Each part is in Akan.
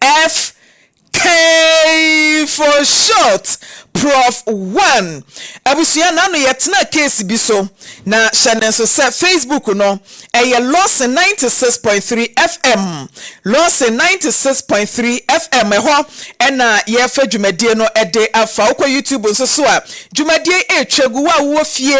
F K for short, Prof One. Abusua, n'ano yɛtena case bi so na hyɛ ne nso sɛ Facebook no ɛyɛ Lawson 96.3 FM, Lawson 96.3 FM, ɛhɔ ɛna yɛfa dwumadie no ɛde afa. Wokɔ YouTube nso so a, dwumadie ɛretwa gu. Wo a wowɔ fie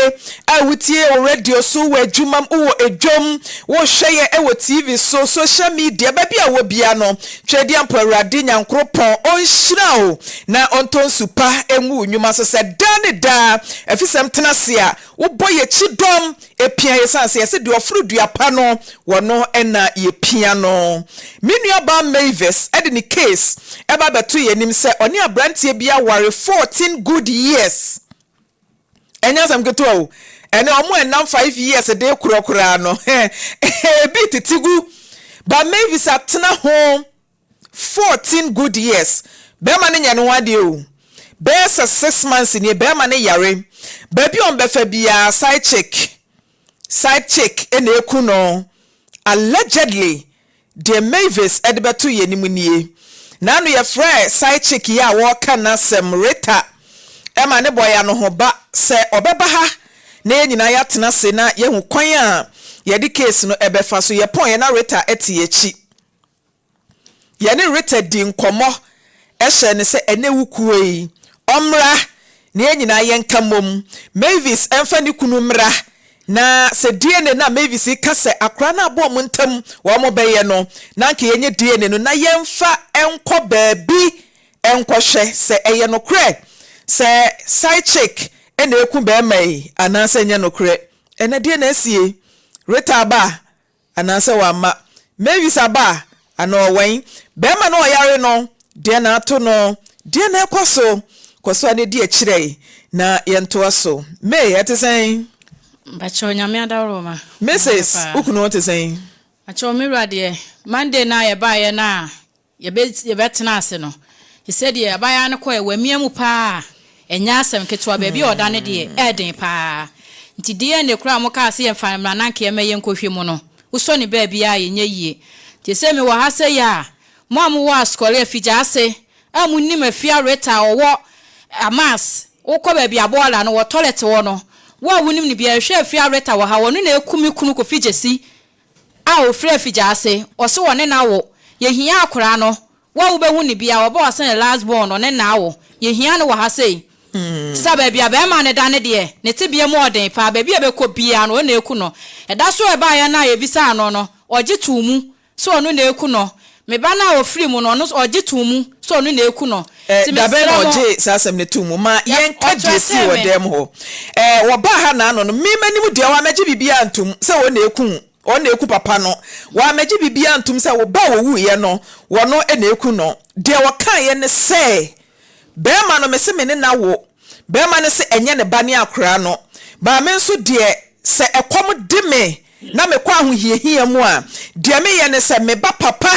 a wotie wɔ radio so, wɔ adwumam, wowɔ edwom, wohwɛ yɛ ɛwɔ TV so, social media, baabi a wɔ bia no, Twɛdeɛ mpo, Awurade Nyankoropɔn ɔnhyira wo na ɔntɔ nsu pa ngu wo nnwuma so sɛ daa ne daa afisɛm tena ase a wobɔ yɛkyi dɔm pia yɛ, sane sɛ yɛse deɛ ɔforo dua pa no wɔno na yɛpia no. Me nuabaa Mavis de ne case ɛba bɛto yɛn anim sɛ ɔne aberanteɛ bi aware 14 good years. Ɛnyɛ asɛm ketewa o. Ɛnɛ ɔmo a ɛnam 5 years de korɔ koraa no, ebi tete gu ba. Mavis atena ho 14 good years, bɛrima no nyɛ ne ho adeɛ o. Bɛyɛ sɛ 6 months nie, bɛrima no yare. Baabi a ɔmbɛfa biara, side chick, side chick ɛna eku no, allegedly. Deɛ Mavis ɛde bɛto yɛn anim nie. N'ano yɛfrɛ side chick yi a wɔreka n'asɛm Rita, ɛma ne bɔya no ho ba sɛ ɔbɛba ha na yɛn nyinaa yɛatena ase na yɛhu kwan a yɛde case no ɛbɛfa so. Yɛpɔn yɛn na Rita ɛte akyi. Yɛne Rita di nkɔmmɔ, ɛhyɛ ne sɛ ɛnɛ wukuo yi ɔmmra na yɛn nyinaa yɛnka mmom, Mavis ɛmfa ne kunu mmra, na sɛ DNA na Mavis ka sɛ akora no abɔ ɔmo ntam wɔn bɛyɛ no, na nka yɛnyɛ DNA no na yɛmfa nkɔ baabi nkɔhwɛ sɛ ɛyɛ nokorɛ sɛ side chick ɛna eku bɛrima yi anaasɛ ɛnyɛ nokorɛ. Ɛnɛ deɛ na esie, Rita aba anaasɛ wama, Mavis aba ana ɔwɛn bɛrima no ɔyare no, deɛ na ato no, deɛ na ɛkɔ so kɔ so a ne di akyerɛ yi na yɛntoa so. May, ɛte sɛn? Mpakyɛw, Nyame adaworo ma. Mrs wokunu te sɛn? Mpakyɛw, me wura deɛ, Monday na yɛbaeɛ no a yɛbɛtena ase no, sɛ deɛ abayewa no kɔɛ wamia mu paa, ɛnyɛ asɛm ketewa. Baabi a ɔda no deɛ, ɛɛden paa. Nti DNA koraa a mokaa sɛ yɛmfa mmara na nka yɛmɛyɛ nkɔhwɛ mu no, wosɔ ne baabi a yɛnyɛ yie. Nti sɛ mewɔ ha sɛ yɛ a, mo a mowɔ Asokɔre afigya ase a monim Afia Rita a ɔwɔ Amas, wokɔ baabi a bɔɔla no wɔ, toilet wɔ no, wo a wonim no biara, hwɛ Afia Rita wɔ ha, wɔno na ɛku me kunu Kofi Gyesi a ofiri afigya ase. Ɔse wɔne na wo yɛhia akwaraa no. Wo a wobɛhu ne bia wɔbɔ ɔse ne last born no ne na wo yɛhia no wɔ ha sei. Te sɛ baabi a bɛrima ne da ne deɛ, ne tebea mu ɔden paa. Baabi a bɛkɔ biara no, ɔno na ɛku no. Ɛda so a ɛbaeɛ no a yɛbisaa no no, ɔgye too mu sɛ ɔno na ɛku no. Me ba no a ɔfiri mu no, ɔno ɔgye too mu sɛ ɔno na ɛku no. Nti dabɛn na mesrɛ mo. Ɔgye saa asɛm no to mu ma yɛnka deɛ sii ɔkyerɛkyerɛ wɔ me. dɛm hɔ. Wɔbaa ha naano no, mema nim deɛ wɔamɛgye biribiara ntom sɛ wɔn na eku, wɔn na eku papa no. Wɔamɛgye biribiara ntom sɛ wo ba a wɔwuiɛ no, wɔno na eku no. Deɛ wɔkaeɛ ne sɛ bɛrima no mese me ne na wo bɛrima no sɛ ɛnyɛ ne ba ne akwaraa no. Maame nso deɛ, sɛ ɛkɔm de me na mekɔ ahohiahia mu a, deɛ meyɛ ne sɛ me ba papa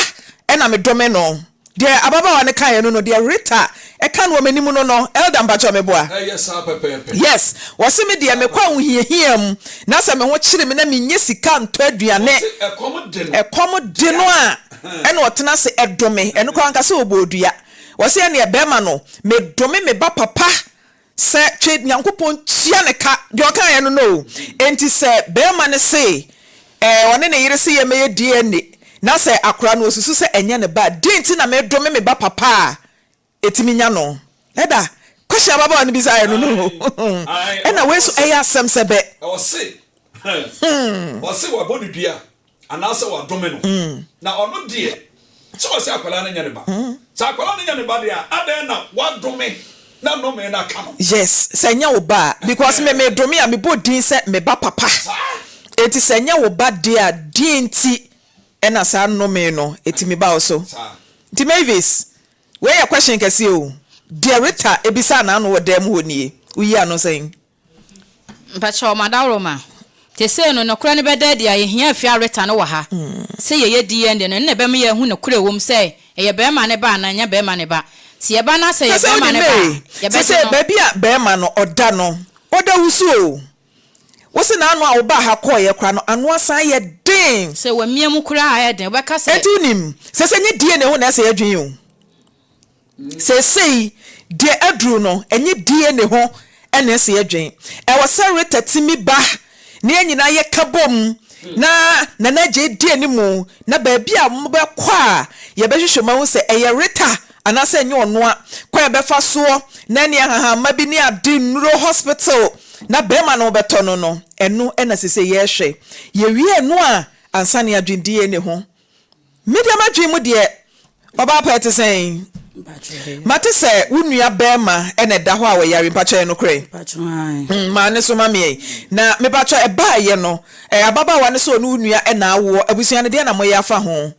ɛna medome no. Deɛ ababaawa no kaeɛ no, deɛ Rita ɛka no wɔ m'anim no, Elder, mpakyɛ meboa? Ɛyɛ saa pɛpɛɛpɛ. Yes, wɔse me deɛ, mekɔ ahohiahia mu na sɛ me ho kyere me na menyɛ sika ntɔ aduane, Wɔse ɛkɔm de no. Ɛkɔm de no a, ɛna ɔtena ase ɛdome. Ɛno koraa nka sɛ ɔbɔ odua. Wɔse ɛneɛ bɛrima no, medome me ba papa sɛ twe Nyankopɔn tua ne ka. Deɛ ɔkaeɛ no, enti sɛ bɛrima no se ɔne ne yere se yɛmɛyɛ DNA na sɛ akora no osusu sɛ ɛnyɛ ne ba, deɛ nti na medome me ba papa a ɛtumi nya no? Ɛda kɔhyɛ ababaawa no bisaeɛ no, ɛna wei so ɛyɛ asɛm sɛ bɛ Ɔse wabɔ ne dua anaasɛ wadome no, na ɔno deɛ sɛ ɔsɛ akwadaa no nyɛ ne ba. Sɛ akwadaa no nyɛ ne ba deɛ a, adɛn na wadome na nnome no aka no? Yes, sɛ ɛnyɛ wo ba a, because me medome a, mebɔ din sɛ me ba papa. Enti sɛ ɛnyɛ wo ba deɛ a, deɛ nti ɛna saa nnome no ɛtumi ba wo so? Nti Mavis, wei yɛ question kɛseɛ o. Deɛ Rita ebisaa n'ano wɔ dan mu hɔ nie. Woyi ano sɛn? Mpakyɛw, madaworo ma te sei no, nokorɛ no bɛda adi a yɛhia Afia Rita no wɔ ha sɛ yɛyɛ DNA no, ɛno na ɛbɛma yɛahu nokorɛ ɛwɔ mu sɛ ɛyɛ bɛrima ne ba anaa ɛnyɛ bɛrima ne ba. Sɛ yɛba no sɛ ɛyɛ sɛ bɛrima wode ne ba May a, sɛ yɛbɛgye no. Baabi a bɛrima no ɔda no, ɔda wusu o. Wo se n'ano a wobaa ha kɔeɛ koraa no, ano asan ayɛ den. Sɛ wamia mu koraa a, ɛyɛ den. Wobɛka sɛ. Enti wonim, seesei ɛnyɛ DNA ho na ɛsɛ yɛdwen o. Seesei deɛ aduru no, ɛnyɛ DNA ho na ɛsɛ yɛdwen. Ɛwɔ sɛ Rita tumi ba na yɛn nyinaa yɛka bom na Nana Adjei di anim na baabi a wɔbɛkɔ a yɛbɛhwehwɛ mu ahu sɛ ɛyɛ Rita anaasɛ ɛnyɛ ɔno a, kwan a ɛbɛfa soɔ na ɛne ahahamma bi ne ade nnuro hospital na barima no bɛtɔ no no, ɛno na seesei yɛrehwɛ. Yɛwie ɛno a, ansa na yɛadwen DNA ho. Me deɛ m'adwene mu deɛ, ɔbaa pa ɛte sɛn? Mate sɛ wo nua bɛɛma na ɛda hɔ a ɔyare, mpakyɛ ɛyɛ nokorɛ? Hmm, maa ne so ma me ɛ. Na mepakyɛ ɛbaa yɛ no, ɛ ababaawa no sɛ ɔne wo nua na awoɔ, abusua no deɛ na moyɛ afa ho?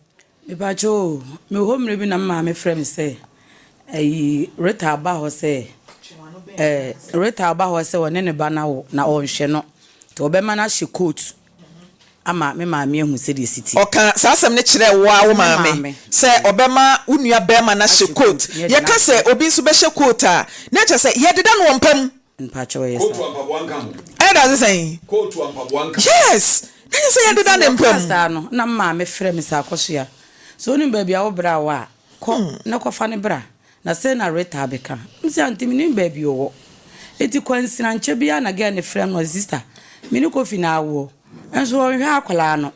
Mepakyɛ o, mewɔ hɔ mmerɛ bi na me maame frɛ me sɛ ayi Rita aba hɔ sɛ ɛ Rita aba hɔ sɛ ɔne ne ba no awo na ɔnhwɛ no, nti ɔbɛma no ahyɛ coat. ama me maame ahu sɛdeɛ ɛsi teɛ. Ɔkaa saa asɛm no kyerɛɛ wo ara wo maame sɛ ɔbɛma wo nua barima no ahyɛ coat. Yɛka sɛ obi nso bɛhyɛ coat a, na kyerɛ sɛ yɛdeda no wɔ mpa mu. Mpakyɛw ɛyɛ Kootu saa. a mpaboa nka ho. Ɛyɛ dase sɛn? Kootu a mpaboa nka ho. Yes! Na kyerɛ sɛ yɛdeda Nti ne mpa wɔkaa mu. saa no, na me maame frɛ me sɛ Akɔsoa, sɛ wonim baabi a wo bra wɔ a, kɔ na kɔfa no bra. Na sei na Rita abɛka. Mese aunty menim baabi ɔwɔ. Enti kwansini ankyɛ biara na girl no frɛ me na ɔse sister me ne Kofi na awoɔ nso ɔnhwɛ akwadaa no.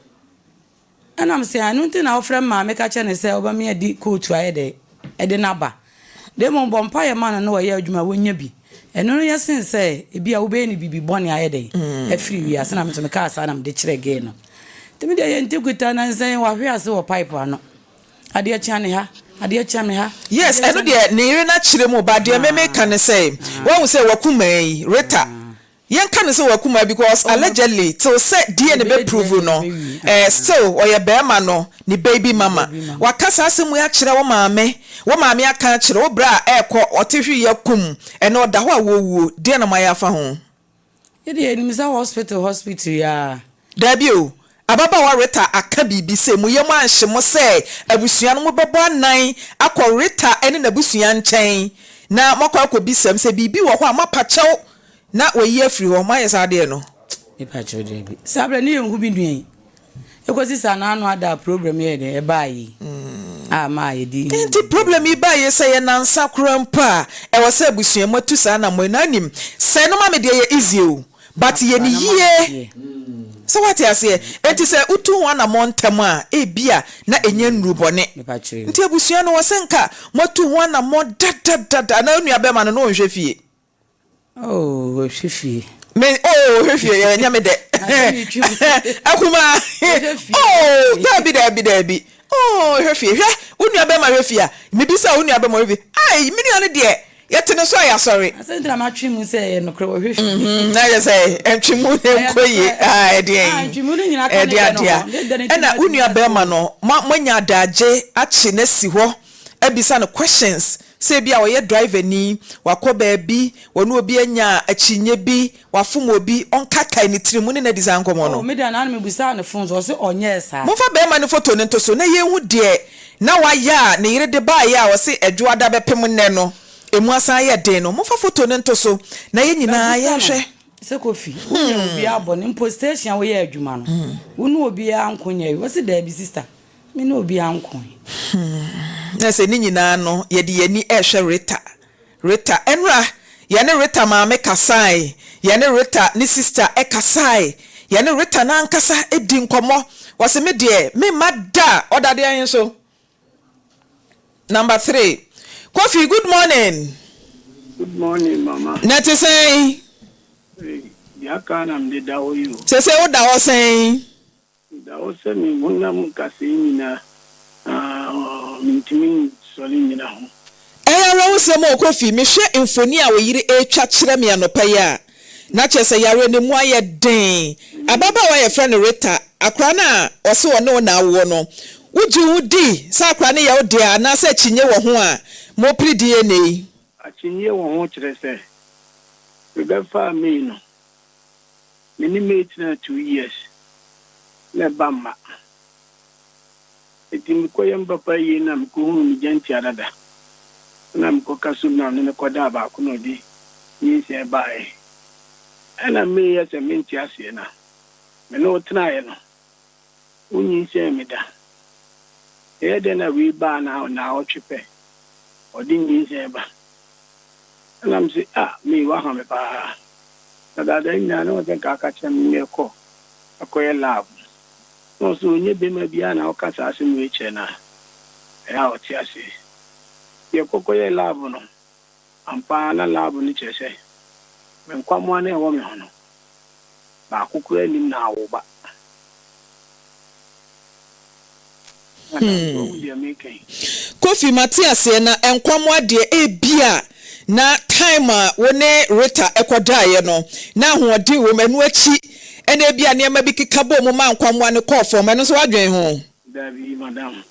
Ɛna mese ɛno nti na wofrɛ me maame ka kyerɛ no sɛ ɔbɛma yɛde kootu ayɛ dɛ ɛde no aba. Na mmom bɔ mpaeɛ ma no na ɔyɛ adwuma a wɔnya bi. Ɛno no yɛ sen sɛ ebi a wobɛyɛ no biribi bɔne ayɛ dɛn afiri wiase. Na me nso mekaa saa na mede kyerɛɛ girl no. Nti me deɛ yɛnte kuta nansa yi wahwe ase wɔ pipe ano. Adeɛ kyea me ha, adeɛ kyea me ha. Yes, ɛno deɛ ne yere no akyerɛ mu but deɛ me meka ne sɛ wahu sɛ wakumaa yi Rita yɛnka no sɛ wakumaa because allegedly till sɛ DNA bɛ prove no eh, still ɔyɛ bɛɛma no ne baby mama waka saa asɛm wei akyerɛ wo maame wo maame aka akyerɛ wo berɛ a ɛɛkɔ ɔte hwee akum ɛnɛ ɔda hɔ a wɔwuo deɛ na moayɛ afa ho. Yɛ deɛ yɛnim sɛ hospital hospital yi ara. Dabi o, ababaawa Rita aka biribi sɛ mo yam anhye mo sɛ abusua no mobɛbɔ anan akɔ Rita ne n'abusua nkyɛn na moakɔ akɔbisa mu sɛ biribi wɔ hɔ a moapa kyɛw na wɔayi afiri hɔ. Moayɛ saa adeɛ no? Mepa kyɛw dabi. Saa berɛ no yɛnhu me nua yi. Ɛkɔsi saa na ano ada a problem yɛɛ dɛn ɛbaa yi a maa yɛde. Nti problem yi baeɛ sɛ yɛ nansa koraa mpo a ɛwɔ sɛ abusua mu atu saa anammɔn yi na wonim sɛ no ma me deɛ yɛ easy o but yɛ no yie sɛ woate aseɛ nti sɛ wotu ho anammɔn ntɛm a ebia na ɛnya nnuru bɔne nti abusua no wɔ sɛ nka moatu ho anammɔn dadadada anaa wo nua bɛma no na ɔnhwɛ fie. Oh, hwɛ fie. Me oh, hwɛ fie yɛ nyɛ me dɛ. Akuma. Oh, daabi daabi daabi. Oh, hwɛ fie. Hwɛ, wo nua bɛma hwɛ fie a. Me bisa wo nua bɛma hwɛ fie. Ai, me nua no deɛ yɛte ne so a yɛasɔre. Asɛ ntina matwe mu sɛ ɛyɛ nokorɛ wɔhwɛ fie. Mhm, na yɛ sɛ ntwe mu na nkɔ yie. Ah, ɛdeɛ yi. Ɛdeɛ adeɛ. Ɛna wo nua bɛma no, moanya adagye akye no asi hɔ. abisa no questions sɛ ebia ɔyɛ driver ni, wakɔ baabi, ɔne obi anya akyinnye bi, wafom obi, ɔnkakae ne tirim, mo ne no adi saa nkɔmmɔ no? Oh, me deɛ na mebisaa no phone so, ɔse ɔnyɛɛ saa. Momfa barima no photo no nto so na yɛnhu deɛ na wayɛ a ne yere de baeɛ a ɔse Adwoada bɛpem nnɛ no, ɛmu asan ayɛ den no. Momfa photo no nto so na yɛn nyinaa Mabisa no yɛnhwɛ. sɛ Kofi, wonyɛ obiara bɔne, mpo station a woyɛ adwuma no, wo ne obiara nko nyɛe? Ɔse daabi sister. Me ne obiara nkoe. Hmm, na sɛ ne nyinaa no, yɛde yɛn ani rehwɛ Rita. Rita, ɛnora, yɛne Rita maame kasae, yɛne Rita ne sista kasae, yɛne Rita no ankasa di nkɔmmɔ. Wɔse me deɛ, memma da. Ɔda deɛn so? Number three. Kofi, good morning. Good morning, mama. Na ɛte sɛn? Deɛ aka na mede da hɔ yi o. Sese woda hɔ sɛn? Meda hɔ sɛ me honam nkasɛɛ nyinaa, na mintumi nsɔre nnyina ho. Ɛyɛ awerɛhosɛm o, Kofi, mehwɛ mfoni a wo yere retwa kyerɛ me anɔpa yi a, na kyerɛ sɛ yareɛ no mu ayɛ den. Ababaawa a yɛfrɛ no Rita, akwadaa no a ɔse ɔne wo na awoɔ no, wogye wo di sɛ akwadaa no yɛ wo dea anaasɛ akyinnye wɔ ho a mopere DNA yi? Akyinnye wɔ ho kyerɛ sɛ, mebɛfaa May no, Me ne May tenaa 2 years na ɛba mma. Enti mekɔyɛ me papa yie na mekɔhunuu me gyantia dada. Ɛna mekɔka som na ɔne no kɔdaa baako na ɔde nyinsɛn baeɛ. Ɛna meyɛ sɛ mente aseɛ na me ne wo tenaeɛ no, wonyinsɛn me da. Ɛyɛ dɛn na wei baa na naawɔtwe pɛ ɔde nyinsɛn ba? Ɛna mese, ah, May woaha me paa. Na daadaa nyinaa na ɔsɛ nka aka kyerɛ me mekɔ akɔyɛ lab. Na ɔse ɔnyɛ bɛma biara na woka saa asɛm wei kyerɛ no a, ɛyɛ a ɔte aseɛ. Yɛkɔ kɔyɛɛ lab no, ampa ara na lab no kyerɛ sɛ me nkwammoa no a ɛwɔ me ho no, baako koraa nnim na awo ba. Madam, so woahu deɛ mereka yi? Kofi, mate aseɛ, na nkwammoa deɛ ebia na time a wo ne Rita kɔdaeɛ no, na ahoɔden wom, ɛno akyi na ebia nneɛma bi keka bɔɔ mu maa nkwammoa no kɔɔ fam, ɛno nso woadwen ho? Dabi, madam,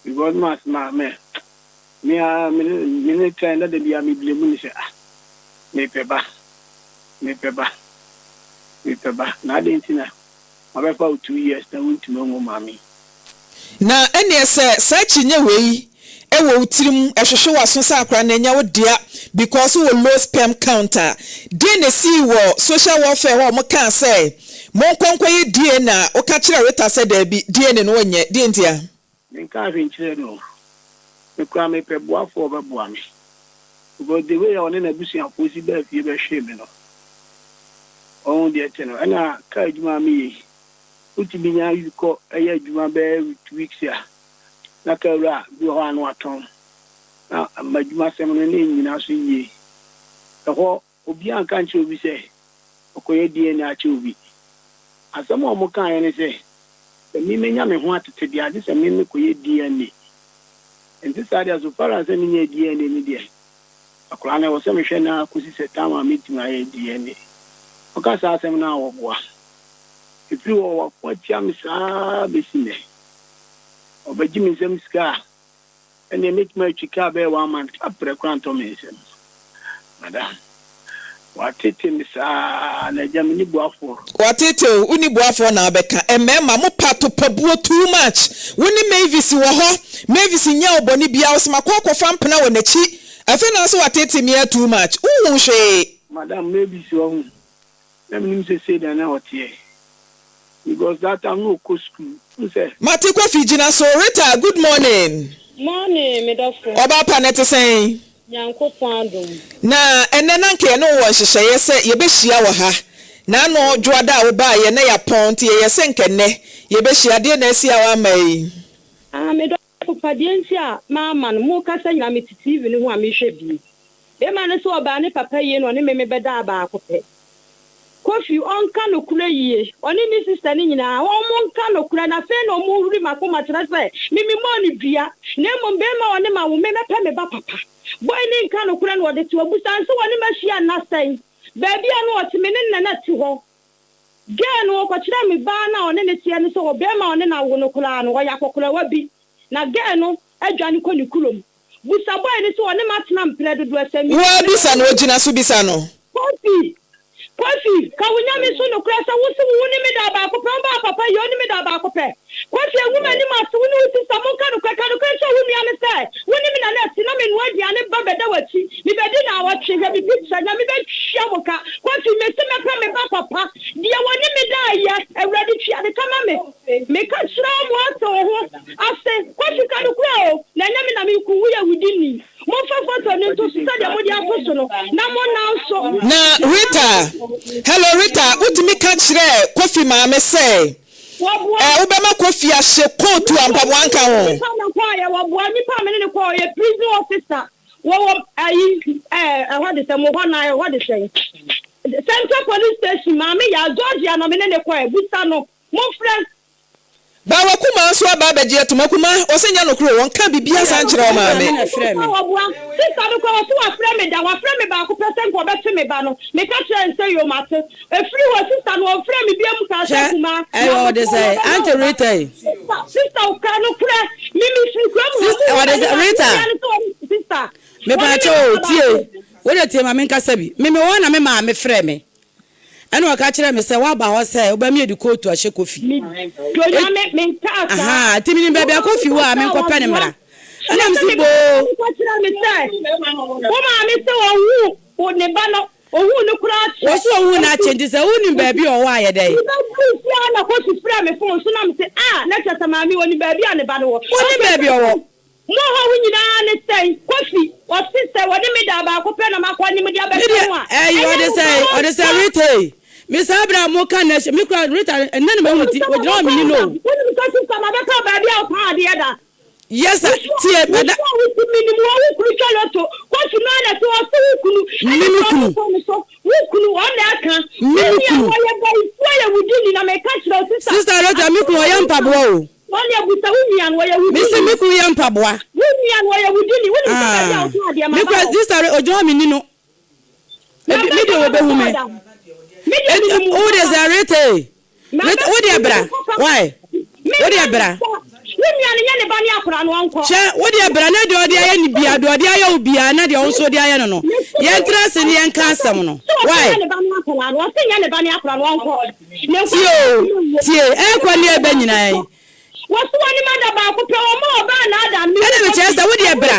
because mas ma me me ara me ne me ne trae na da biara me blame no sɛ ah mepɛ ba mepɛ ba mepɛ ba na adɛn nti na mabɛfa wo 2 years na wontumi nwo maame yi. Na ɛneɛ sɛ saa akyinnye wei wɔ wo tirim, ɛhwehwe w'aso sɛ akora no ɛnyɛ wo dea because wowɔ low sperm count a, deɛn na ɛsii wɔ social welfare hɔ a wɔkaa sɛ monkɔ nkɔyɛ DNA a woka kyerɛɛ Rita sɛ daabi, DNA no wonyɛ, deɛn ntia? Menkaa hwee nkyerɛɛ no o. Me koraa mepɛ boafoɔ a ɔbɛboa me because the way a ɔne n'abusuafoɔ si baa fie bɛhwee me no, wahu deɛ ɛte no. Ɛna kaa adwuma a meyɛ yi, wotumi nya kɔ yɛ adwuma bɛyɛ 2 weeks a, na kaa wura bi wɔ hɔ a na watɔn na m'adwumasɛm no na ɛnnyina so yie. Ɛhɔ obiara nka nkyerɛ obi sɛ ɔkɔyɛ DNA akyɛ obi. Asɛm a wɔkaeɛ ne sɛ, sɛ me menya me ho atete deɛ agye sɛ me mekɔyɛ DNA. Ɛnte saa deɛ so far as sɛ menyɛɛ DNA no deɛ, akwadaa no ɛwɔ sɛ mehwɛ no ara kɔsi sɛ time a mɛtumi ayɛ DNA. Ɔka saa asɛm no a wɔboa. Ɛfiri hɔ wako atia me saa bɛsi nnɛ. Ɔbɛgye me nsam sika a, ɛnneɛ mɛtumi atwi kaa bɛyɛ one month kaprɛ koraa ntɔ me nsam. Madam, watete me saa na agya menni boafoɔ. Watete wo, wonni boafoɔ na wabɛka. Mmarima, mo pa topabuo too much. Wo ne Mavis wɔ hɔ, Mavis nyɛɛ wo bɔne biara, wo se makɔ akɔfa mpena wɔ n'akyi. Afei na wo se watete me ara too much. Wonhuu hwee. Madam, Mavis wahu na menim sɛ sei na na ɔteɛ because that time na ɔkɔ school wohu sɛ. Mate Kofi gyina so. Rita, good morning. Morning me dɔfo. Ɔbaa pa no ɛte sɛn? Nyankopɔn adom. Na ɛnnɛ na anka yɛne wo wɔ nhyehyɛeɛ sɛ yɛbɛhyia wɔ ha. N'ano Dwoada a wobaeɛ na yɛapɔn nti yɛyɛ sɛ nka nnɛ yɛbɛhyia. Deɛn na asi a woamma yi? Ah me dɔfo pa, deɛ nti a mamma no, mo kasa nyinaa mete TV no ho a mehwɛ bi. Bɛma no sɛ ɔbaa ne papa yie na ɔne me mebɛdaa baako pɛ. Kofi ɔnka nokorɛ yie, ɔne ne sister no nyinaa ɔmo nka nokorɛ na afei na ɔmo huri makoma kyerɛ sɛ me me mɔɔ no dua na mmom bɛɛma a ɔne mawo me mɛpɛ me ba papa. Boy no nka nokorɛ na ɔde te ɔbusa nso ɔne mahyia nna sɛn? Baabi a na ɔte me ne no na na te hɔ. Girl no ɔkɔkyerɛɛ me baa no a ɔne no teɛ no sɛ ɔbɛɛma a ɔne no awo no koraa no ɔyɛ akɔkorawa bi na girl no adwane kɔ ne kurom. Busa boy no sɛ ɔne m'atena mprɛ dodoɔ sɛ me Wo ara bisa no, ogyina so bisa no. Kofi, Kofi, ka wo Nyame so nokorɛ sɛ wo se wo ne me da baako pɛ, wo baa papa yi ɔne me da baako pɛ. Kofi, ngu m'anim ase, wo ne wo sista monka nokorɛ, ka nokorɛ kyerɛ wo nua no sɛ wo ne me nana asi na menoa aduane ba bɛda w'akyi, mebɛdi naawɔtwe, hwɛ me picture, Nyame bɛtua mo ka. Kofi, mese mɛpɛ me ba papa, deɛ wɔne me daeɛ, Awurade tua ne ka ma me. Meka kyerɛ wo mo ase wo ho ase, Kofi ka nokorɛ o, na ɛnyɛ me na meku wo, woyɛ wudini. Momfa foto no nto so sɛdeɛ mode ato so no, na monnan so. Na Rita, hello Rita, wotumi ka kyerɛɛ Kofi maame sɛ Wɔboa. eh, wobɛma Kofi ahyɛ kootu a mpaboa nka ho? Nipa na kɔɔeɛ, wɔboa. Nipa a me ne no kɔɔ, ɔyɛ prison officer. Wɔwɔ ayi, ɛɛ, ɛhɔ de sɛ, mo hɔ na ɛhɔ de sɛn? Central Police Station, Maame Yaa, Georgia na me ne no kɔɛ. Busa no. Momfrɛ. Bawa kumaa nso aba abɛgye atom. Akuma, ɔse nyɛ nokorɛ o, ɔnkaa biribiara saa nkyerɛ wo maame. na ɛfrɛɛ me. Wɔboa. Sista no koraa ɔse wafrɛ me da, wafrɛ me baako pɛ sɛ nka ɔbɛte me ba no. Meka kyerɛɛ no sɛ yoo mate. Ɛfiri hɔ sista no ɔmfrɛɛ me biom kaa sɛ Hwɛ, Akumaa, ɛyɛ ɔde Nyankopɔn sɛ, wɔbɛma wo Auntie ba. Rita yi. Sista, sista ka nokorɛ, me mefiri kurom ha, Sista, mohu ɔde sɛ, m'anim a, me Rita. nua no sɛ ɔne sista, wɔne me Mepaakyɛw o, da tie. baako. Wo deɛ tie ma menkasa bi. Me mewɔ hɔ na me maame frɛɛ me. Ɛna ɔka kyerɛɛ me sɛ, Woaba hɔ sɛ wobɛma yɛde kootu ahyɛ Kofi. Medɔ Nyame, menkaa saa. Ahaa, nti menim baabi a Kofi wɔ a menkɔpɛ no mmra. Ɛna Mese mese me boo. maame ka kyerɛɛ me sɛ, wo maame sɛ ɔnwu ne ba no. Ohuu no koraa kyɛ. Wɔse ohuu no akyɛ nti sɛ wonim baabi a ɔwɔ a yɛ dɛn? Me ba duu fie ara na Kofi frɛɛ me fon so na mese ah na kyerɛ sɛ maame onim baabi a ne ba no wɔ. Wonim baabi a ɔwɔ? Mo haw nyinaa ne sɛn? Kofi, ɔse sɛ wɔne me da baako pɛ na makɔ anim de Me abɛhwɛ deɛ no a, ɛyi ɛnyɛ ɔde no sɛ ba ɔde sɛ ɔnkɔ. Rita ei me saa berɛ a moka nnɛ hyɛ me kura Rita ɛnnɛ na mahu ne Wonim ti sɛ ogyina hɔ a mabɛka menni wo no da? o. Wonim sɛ sista mabɛka wo baabi a wotɔn adeɛ da? Yes sir tie mada. Wo wo ti minim wɔ wo kunu twa loto kofi no ana so ɔse wo kunu Me ɛna me sɛ kunu. ɔmo kɔ no so wo kunu ɔna ɛka Me me wo nua kunu. wɔyɛ bayifoɔ yɛ wo dini na meka kyerɛ wo sista Sister Rita me kunu ɔyɛ mpaboa o. ɔne abusa wo nua no ɔyɛ wo Me se dini me kunu yɛ mpaboa. wo nua no ɔyɛ wo dini wonim sɛ baabi a Ah wotɔn adeɛ ma me ba kura hɔ sister ogyina hɔ a menni no. na Ebi me bɛka deɛ ma wɔbɛhu bɛtɔ me. da me deɛ Eti menim wo wo deɛ papa sɛ Rita ei. Rita wo deɛ bra why wo deɛ bra. Wo nua no nyɛ ne ba ne akora no ɔnkɔ. Hwɛ wo deɛ bra na deɛ ɔde ayɛ no biaa deɛ ɔde ayɛ wo biaa na deɛ wo nso wode ayɛ no no yɛn tra ase ne yɛn ka asɛm no why. Tie oo tie ɛɛkɔ ne ɛɛba nyinaa yi. Ɛna mekyerɛ sɛ wo deɛ bra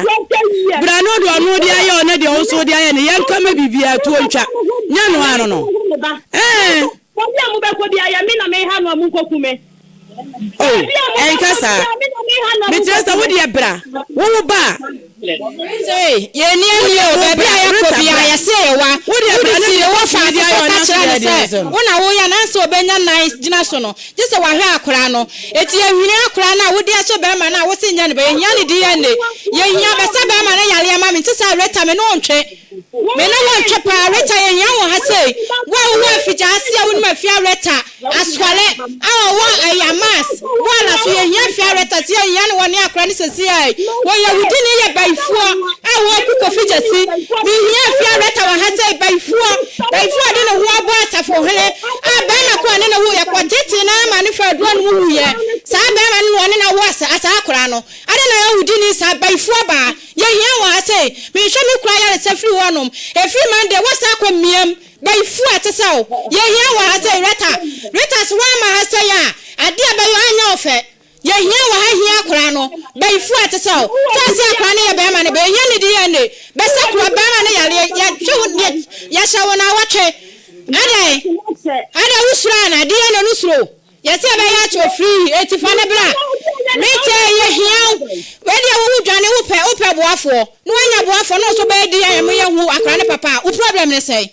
bra na ɔde ɔno de ayɛ wo na deɛ wo nso wode ayɛ no yɛn ka ma biribiaa tuo ntwa nyɛ no ano no ɛɛ. Baabi a mobɛkɔ biara, ɛyɛ me na meha no a monkɔku me. Oh, Baabi a ɛnka mobɛkɔ saa. biara, me na meha no a Mekyerɛ monkɔku sɛ wo me. deɛ bra, wo wo ba a. Sei, yɛnni Wo ani deɛ o, wo baabi bra, a yɛkɔ Rita biara bra. yɛse yɛyɛ wa. Wo deɛ Wode bra na si deɛ ne Kofi wɔfa de ase ayɛ so ɔno ka nso kyerɛ deɛ no deɛ sɛ sɛ no. wo na woyɛ na ansa ɔbɛnya nan gyina so no, gye sɛ wahwɛ akwadaa no. Enti yɛhwini akwadaa no a wode ahyɛ bɛrima no a wose nyɛ no ba, yɛhia ne DNA. Yɛhia, bɛsa bɛrima no yareɛ ma me, nte saa Rita, me ne wo ntwe. Me ne wo ntwe paa Rita yɛhia wo ha sei Wo a wowɔ afigyaase a wonim afia Rita Asɔre a ɔwɔ Ayamas Boala so yɛhia afia Rita sɛ yɛhia no wɔ ne akora ne sɛsi ai Wɔyɛ wo dini yɛ bayifoɔ a wɔku Kofi Gyasi Mehia afia Rita wɔ ha sei Bayifoɔ bayifoɔ a ɔde ne ho abɔ asafo hene a bɛrima ko a ne ne wo yɛ kɔtetee no ara ma ne fa aduro no mu wuiɛ Saa bɛrima no na ɔne no awo saa akora no Adɛn na yɛwo dini saa bayifoɔ baa Yɛhia wɔ ha sei. Menhwɛ me kunu ayaresa firi hɔ nom. Ɛfiri Monday woasan akɔ miam. Bayifuo a ɛte sɛ wo. Yɛhia wɔ ha sei. Rita, Rita so woamma ha sei a, adeɛ a ɛbɛyɛ wo anyɛ wo fɛ. Yɛhia wɔ ha hia akwadaa no. Bayifuo a ɛte sɛ wo. Sɛ ɔse akwadaa no yɛ barima no ba, yɛhia ne DNA. Bɛsa kura barima no yareɛ. Yɛtwe wo, yɛhyɛ wo naawɔtwe. Adɛn? Adɛn wosuro anaa? DNA no suro wo. Yɛse ɛbɛyɛ akyɛ ofiri eti fa no bra. Rita yɛhia wo. Wei deɛ wo dwane wo pɛ wo pɛ boafoɔ na wanya boafoɔ na ɔso bɛyɛ di a mo yɛ hu akora ne papa a wo problem ne sɛn.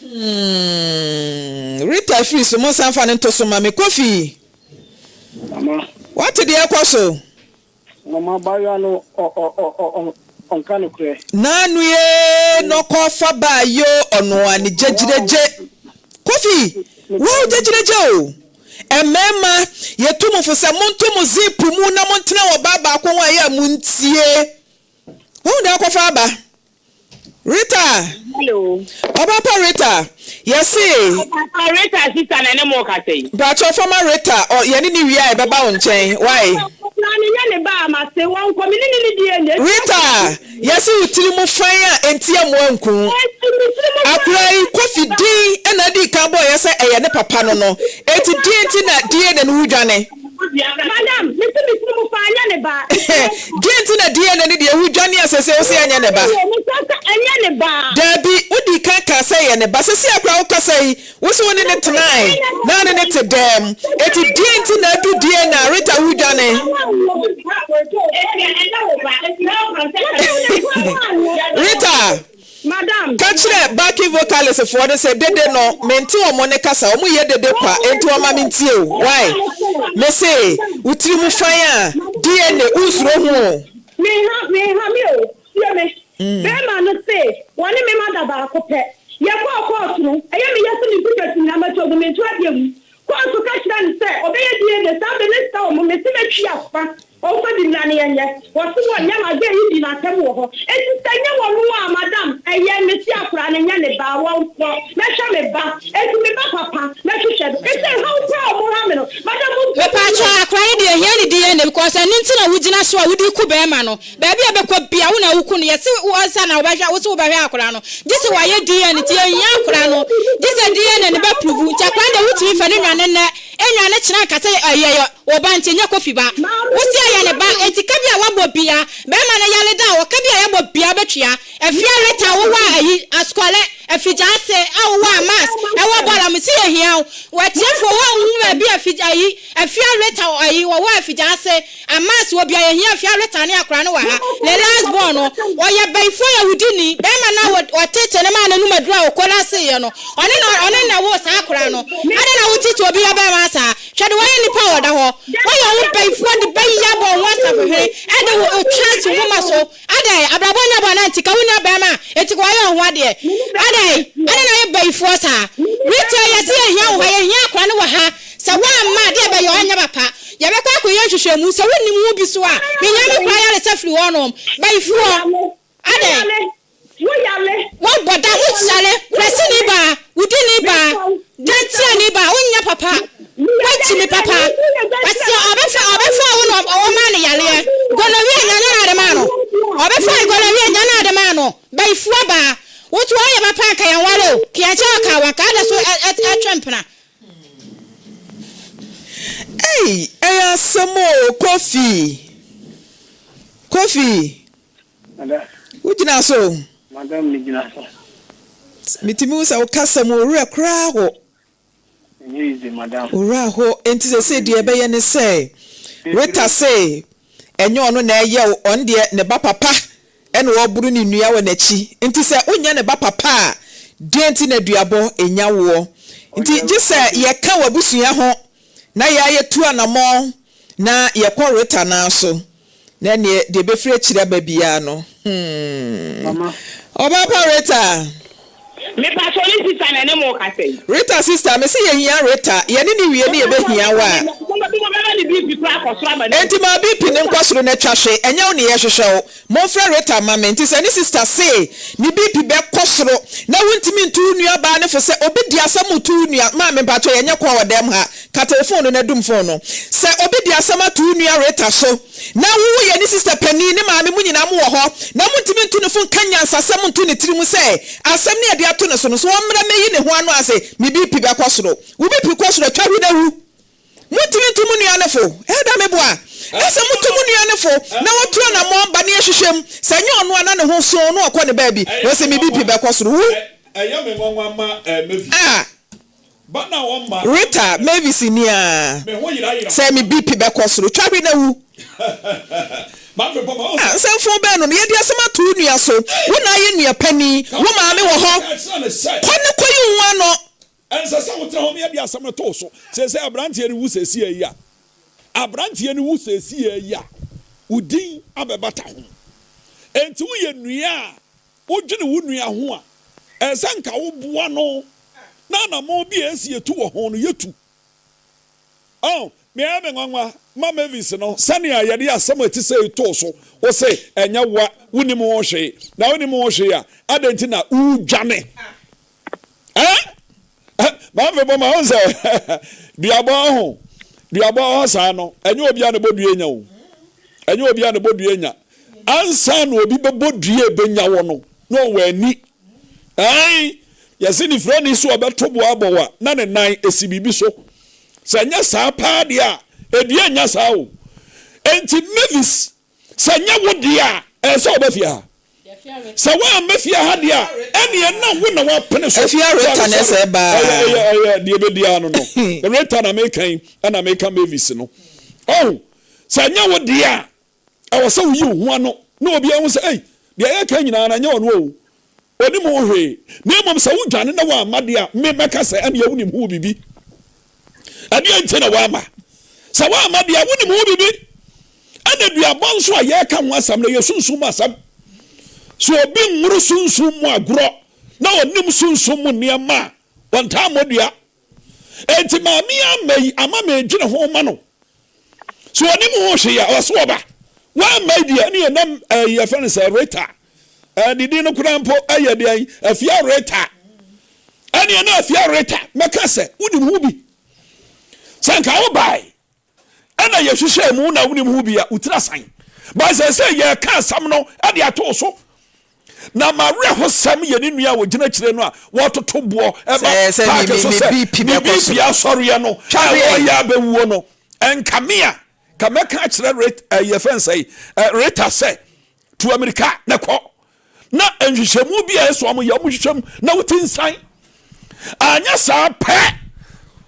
Hmm Rita firi so monsan fa no nto so ma me Kofi Mama. Wate deɛ ɛkɔ so. Mama abaayewa no ɔ ɔ ɔ ɔ ɔnka nokorɛ. Naanu ee nɔkɔ fa baa yoo ɔnoa ne gyegyiregye Kofi wow gyegyiregye o Mmarima yɛtu mo fo sɛ monto mo zip mu na montena ɔbaa baako ho a ɛyɛ a montie Woahu deɛ akɔfa aba Rita! Hello. Ɔba pa Rita, yɛse. Ɔba pa Rita sister na ɛne mo kasa yi. Mpakyɛw fa ma Rita, ɔ, yɛne no wie a yɛbɛba wo nkyɛn, wai? Ɔkra no nyɛ ne ba a, mase wɔnkɔ, me ne no ne DNA. Rita, yɛse wo tiri mu fann a enti ammoa nku wo. Enti me tiri mu fann Akora yi, Kofi din na adii kan bɔɔyɛ sɛ ɛyɛ ne papa no no, enti deɛn nti na DNA no wodwane? Madam, me se me tiri mu faa nyɛ ne ba. Deɛ nti na DNA no deɛ wodwane a sese wose ɛnyɛ ne ba? Ɛnyɛ ne ba. Daabi, wodii kan kaa sɛ ɛyɛ ne ba. Sese a koraa wokasa yi, wose wo ne no tenae, na wo ne no te dɛm. Eti deɛ nti na adu DNA a Rita wodwane? Rita! Madam. Ka kyerɛ backing vocalist foɔ no sɛ dede no mente wɔn ne kasa, wɔn yɛ dede kwa enti wɔn ma mentie o, why? Mese wo tiri mu fann a DNA wonsuro ho o. Menha menha me o, tie me. Bɛɛma no se wɔne me ma da baako pɛ. Yɛkɔɔ kɔɔto no, ɛyɛ me ya sɛ me mpikɛsi nyinaa matu agu mento adeɛ mu. Kɔɔto ka kyerɛɛ no sɛ ɔbɛyɛ DNA saa bere no sika wɔ mo mese mɛtwi afa ɔmfa bi mmra na yɛnyɛ. Wɔse wɔnyɛ ma girl yi di no atɛm wɔ hɔ. Enti sɛ nyɛ wɔno a madam ɛyɛ mese akwadaa no nyɛ ne ba a wɔnkɔ mɛhwɛ me ba enti me ba papa mɛhwehwɛ no. Mese haw koraa a ɔmo ha me no madam mo Mepaakyɛw akora no deɛ ehia ne DNA because ɛno nti na wogyina so a wode ku bɛɛma no. Baabi a ɛbɛkɔ bia wo na woku no yɛse wo ansa na wobɛhwɛ wose wobɛhwɛ akora no gyese wayɛ DNA nti yɛnhia akora no gyesɛ DNA no bɛ prove nti akora no deɛ wotumi fa no nwane nnɛ nwane kyena nka sɛ ɛyɛ wo ba nti ɛnyɛ Kofi ba wose ɛyɛ. yɛ ne ba enti ka bi a wabɔ bia bɛɛma no yare da a ɔka bi a yɛbɔ bia bɛtua Afia Rita wowɔ a ayi Asukɔlɛ Afigya-ase a wowɔ a mass ɛwɔ bɔɔla mese yɛhia wo wɔ atiefoɔ hɔ a wohu baabi a afigya ayi Afia Rita ayi wɔwɔ Afigya-ase a mass wɔ bia yɛhia Afia Rita ne akora no wɔ ha ne last born no ɔyɛ bayifoɔ yawudini bɛɛma no a wɔtete no maa n'anum aduru a ɔkolaseeɛ no ɔne na ɔne na woo saa akora no adɛn na wotete obi yɛ bɛɛma saa Hwɛ de wɔyɛ nnipa a wɔda hɔ. Wɔyɛ wo bayifoɔ de bayi abɔ wo ho asafohene de wo twa asi wo moma so. Adɛn, abrabɔ nyɛ bɔne nti ka wo nua barima a enti ka wayɛ wo ho adeɛ. Adɛn, adɛn na woyɛ bayifoɔ saa? Rita, yɛse yɛhia wo ha, yɛhia akwadaa no wɔ ha. Sɛ woamma a, adeɛ ɛbɛyɛ wo ɛnyɛ papa. Yɛbɛkɔ akɔyɛ nhwehwɛmu, sɛ wonim ho bi so a, mehia me koraa ayaresa firi hɔnom. Bayifoɔ. Adɛn? Woabɔ da, woyare, kuraseni baa, wudini baa, dantiani baa, wonyɛ papa, woakyi me papa. Kwasia, ɔbɛfa, ɔbɛfa wo na ɔmaa no yareɛ. Gonorrhea nya na ade maa no. Ɔbɛfa gonorrhea nya na ade maa no. Bayifoɔ baa, woto woayɛ papa anka yɛnware o, keankyɛ ɔkaa wo anka ada so ɛtwe mpena. Ei, ɛyɛ asɛm o, Kofi, Kofi. Madam. Wogyina so? Madam, megyina so. Metumi hu sɛ wo kasa mu wo werɛ koraa ho. Ɛnyɛ easy, madam. Wo werɛ aho. Enti seesei deɛ ɛbɛyɛ ne sɛ, Rita se ɛnyɛ ɔno na ɛyɛ wo, ɔno deɛ ne ba papa na ɔreboro ne nnua wɔ n'akyi. Nti sɛ wonyɛ ne ba papa a, deɛn nti na duabɔ nnya woɔ? Nti gye sɛ yɛka w'abusua ho na yɛa yɛtu anamɔn na yɛkɔ Rita nan so. Na ɛneɛ deɛ ɛbɛfiri akyiri aba biara no hmm. Mama. Ɔbaa pa Rita. Mepakyɛw ne sister na ɛne mo kasa yi. Rita sister mese yɛhia Rita yɛne no wie ne yɛbɛhia wo a. Mobɛma ne BP koraa akɔ soro ama no awu. Enti ma BP no nkɔ soro na twa hwe ɛnyɛ wo ne yɛhwehwɛ wo. Momfrɛ Rita mma me. Nti sɛ ne sister se ne BP bɛkɔ soro na wontumi ntu wo nua baa no fo sɛ obi de asɛm reto wo nua maame mpakyɛw yɛnyɛ kɔɔ wɔ dɛm ha kata wo phone no na dum phone no sɛ obi de asɛm ato wo nua Rita so na wo woyɛ ne sister panin ne maame mo nyinaa mowɔ hɔ na montumi ntu no fo nka nyansasɛm nto ne tiri mu sɛ asɛm no yɛde ato ne so no so ɔmmra mmɛyi ne ho ano ase me BP bɛkɔ soro wo BP kɔ soro atwa hwe na wu Montumi ntu mo nua no fo? Ɛda me bo a, ɛsɛ motu mo nua no fo na ɔtu anammɔn ba na yɛhwehwɛ mu. Sɛ ɛnyɛ ɔno a na ne ho so na ɔkɔ ne baabi. Ɔse me BP bɛkɔ soro. Wu! Ɛyɛ me nwanwa ma Mavis. Ah! Ba na ɔmma. Rita, Mavis ni aa. Me ho yera yera. Sɛ me BP bɛkɔ soro. Twa hwe na wu. Mafe pɔ ma wo Ah, sɛ. nsɛmfoo bɛn no no? Yɛde asɛm ato wo nua so. Wo na ayɛ nua panin. Wo maame wɔ hɔ. Kɔ na kɔyi wo ho ano. Ɛnsɛ sɛ wotena hɔ ma yɛde asɛm no to wo so. Seesei aberanteɛ no wu seesei yi a, aberanteɛ no wu seesei yi a, wo din abɛbata ho. Enti woyɛ nua a wodwene wo nua ho a, ɛsɛ sɛ nka woboa no na anammɔn bi a ɛsɛ yɛtu wɔ ho no, yɛtu. Oh, me ɛyɛ me nwanwa ma Mavis no, sɛnea yɛde asɛm a ɛte sei too so, wose ɛnyɛ wo a, wonnim ho hwee, na wonnim ho hwee a, adɛn nti na woredwane? Eh? Maame bɔ ma ɔn sɛ duabɔ ho duabɔ hɔ saa no ɛnyɛ obi a na bɔ dua nya o ɛnyɛ obi a na bɔ dua nya ansa na obi bɛbɔ dua ebenya wɔ no na ɔwɔ ani ɛn yɛsi ne fira ni so ɔbɛto bo abɔ wa na ne nan esi biribi so sɛ ɛnyɛ saa paa deɛ a edua nya saa o enti Mavis Sɛ ɛnyɛ wo deɛ a, ɛsɛ sɛ woba fie ha. Sɛ woamma fie ha deɛ a, ɛnneɛ na wo na woapene so. Afia Rita na ɛsɛ ɛba. Ɛyɛ ɛyɛ ɛyɛ deɛ ɛbɛdi ara no no. Rita na meka yi, ɛna meka Mavis no. Ɔho, sɛ ɛnyɛ wo deɛ a, ɛwɔ sɛ woyi wo ho ano na obiara hu sɛ, ei, deɛ yɛka nyinaa no, ɛnyɛ ɔno o. Ɔnim ho hwee. Na mmom sɛ wodwane na woamma deɛ a, me mɛka sɛ ɛnneɛ wonim ho biribi. Ɛdeɛn nti na woamma? Sɛ woamma deɛ a, wonim ho biribi. Ɛna duabɔ nso a yɛreka ho asɛm no, ɛyɛ sunsum mu asɛm. Sɛ obi nworo sunsum mu agorɔ na ɔnim sunsum mu nneɛma a, ɔntaa mmɔ dua. Enti maame yi amma yi ama medwene ho ma no. So ɔnim ho hwee a, ɔse ɔba. Wamma yi deɛ, ɛne ɛnam ɛyi yɛfrɛ no sɛ Rita. Ne din no koraa mpo ɛyɛ deɛn? Afia Rita. Ɛne ɛna Afia Rita mɛka sɛ wonim ho bi. Sɛ nka wobae ɛna yɛhwehwɛɛ mu na wonim ho bi a, wo tiri asan. Ba sɛ sɛ yɛka asɛm no de ato wo so. Na m'awerɛhosɛm yɛ ne nua a ɔgyina akyire no a wɔtoto boɔ ba paake so sɛ ne BP asɔreɛ no a wɔreyɛ abɛwuo no. Ɛnka me a. Ka mɛka akyerɛ Rit, eh, yɛfrɛ no sɛn, eh, Rita sɛ, tu amirika na kɔ. Na nhwehwɛmu bi a ɛsɛ wɔn yɛ, wɔn hwehwɛ mu na wote nsan. Anyɛ saa pɛ,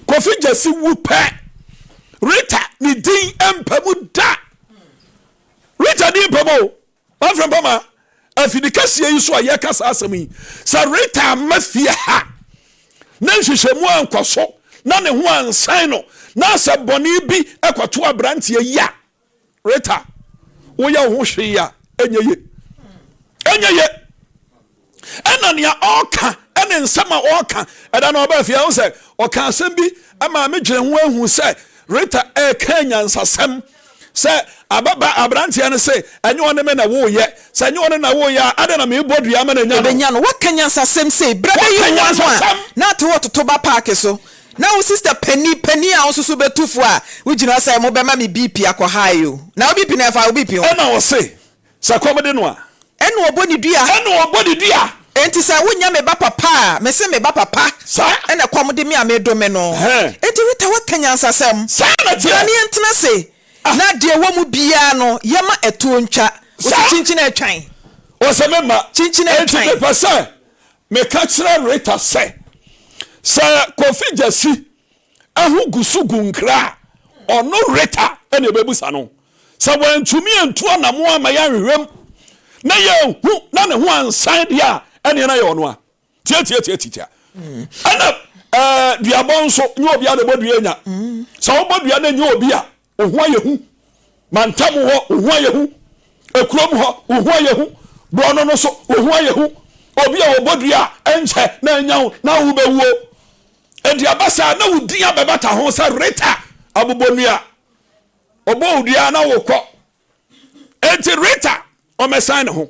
Kofi Gyasi wu pɛ, Rita ne din mpa mu da. Rita din mpa mu o. Wafrɛ mpa ma afidi kɛseɛ yi so a yɛka saa asɛm yi. Sɛ Rita amma fie ha na nhwehwɛmu ankɔ so na ne ho ansan no na sɛ bɔne bi kɔto aberanteɛ yi a, Rita, woyɛ wo ho hwee a, ɛnyɛ ye. Ɛnyɛ ye. Ɛna nea ɔreka ɛne nsɛm a ɔreka ɛda na ɔbaa fie ahụ sɛ ɔka asɛm bi ɛma me dwene ho ahu sɛ Rita ɛreka nyansasɛm sɛ ababa aberanteɛ no se ɛnyɛ ɔne me na woyɛ sɛ ɛnyɛ ɔne na woyɛ a adɛn na mebɔ dua ama no anya no. Ɛbɛnya no. Woaka nyansasɛm sei berɛ bɛyi Woaka wo ano a nyansasɛm. na ate hɔ toto ba paake so na wo sister panin panin a wo nso so bɛtu fo a wogyina hɔ sɛ mobɛma me BP akɔ high o na wo BP no ɛmfa wo BP ho. Ɛna ɔse Sɛ kɔm de no a. Ɛna ɔbɔ ne dua. Ɛna ɔbɔ ne dua. Enti sɛ wonyɛ me ba papa a, mese me ba papa. Saa. Ɛna kɔm de me a medome no. Ɛhɛn. Enti Rita woaka nyansasɛm. Saa na ɛteɛ. Bra ne yɛntena ase na deɛ ɛwɔ mu biara no yɛma ɛtoɔ ntwa. Ɔse Saa. kyinkyin ɛtwan. Ɔse me mma. Kyinkyin Enti ɛtwan. mepɛ sɛ meka kyerɛ Rita sɛ, sɛ Kofi Gyasi ho gu so gu nkra a, ɔno Rita na ɛbɛbusa no. Sɛ wantumi antu anamoa amma yɛanhwehwɛ mu na yɛanhu na ne ho ansan deɛ a, ɛneɛ na yɛ ɔno a. Tiatiatiatia. Ɛna ɛɛ duabɔ nso, nyɛ obi a na ɛbɔ dua nya. Sɛ wobɔ dua na nyɛ obi a, wo ho ayɛ hu. Mantam hɔ, wo ho ayɛ hu. Ekurom hɔ, wo ho ayɛ hu. Borɔno no so, wo ho ayɛ hu. Obi a wɔbɔ dua a, ɛnkyɛ na anya wo na wobɛwuo. Enti aba saa na wo din abɛbata ho sɛ Rita abobɔnua. Ɔbɔ wo dua na wokɔ. Enti Rita ɔmmɛsan ne ho.